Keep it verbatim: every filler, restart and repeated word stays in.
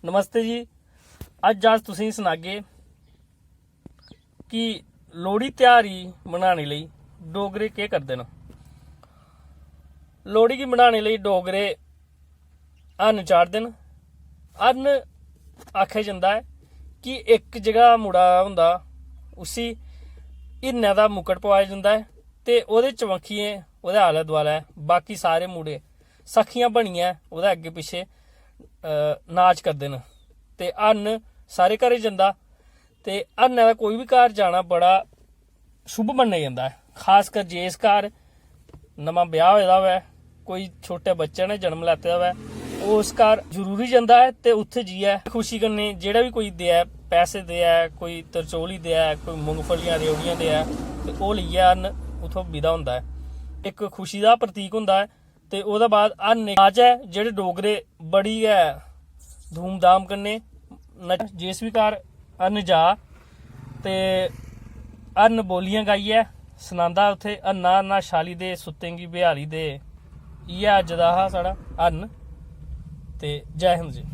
नमस्ते जी, अज्ज अस तुसेंगी सनागे कि लोह्ड़ी ध्यार गी मनाने लेई डोगरे केह् करदे न। लोह्ड़ी गी मनाने लेई डोगरे हरण चाढ़दे न। हरण आखेआ जंदा ऐ कि इक जगह मुड़ा होंदा, उसी हिरनै दा मुकट पोआया जंदा ऐ ते ओह्दे चबक्खियें, ओह्दे आलै दुआलै बाकी सारे मुड़े सखियां बनियै ओह्दे अग्गें पिच्छें, अ, नाच करदे न ते हरण सारे घरें जंदा ते हरणै दा कोई बी घर जाना बड़ा शुभ मन्नेआ जंदा ऐ। खासकर जे इस घर नमां ब्याह् होए दा होऐ, कोई छोटे बच्चे ने जन्म लैते दा होऐ, ओह् उस घर जरूरी जंदा ऐ ते उत्थै जाइयै खुशी कन्नै जेह्ड़ा बी कोई देऐ, पैसे देऐ, कोई तरचौली देऐ, कोई मुंगफलियां, रेवड़ियां देऐ, ते ओह् लेइयै हरण उत्थूं विदा होंदा ऐ। इक खुशी दा प्रतीक होंदा ऐ। ते ओह्दे बाद हरण नाच ऐ, जेह्ड़े डोगरे बड़ी गै धूमधाम कन्नै नच-, जिस बी घर हरण जा ते हरण बोलियां गाइयै सनांदा उत्थै, "हरना हरना छाली दे, सुत्तें गी बिहारी दे।" इ'यै अज्ज दा हा साढ़ा हरण। ते जै हिंद जी।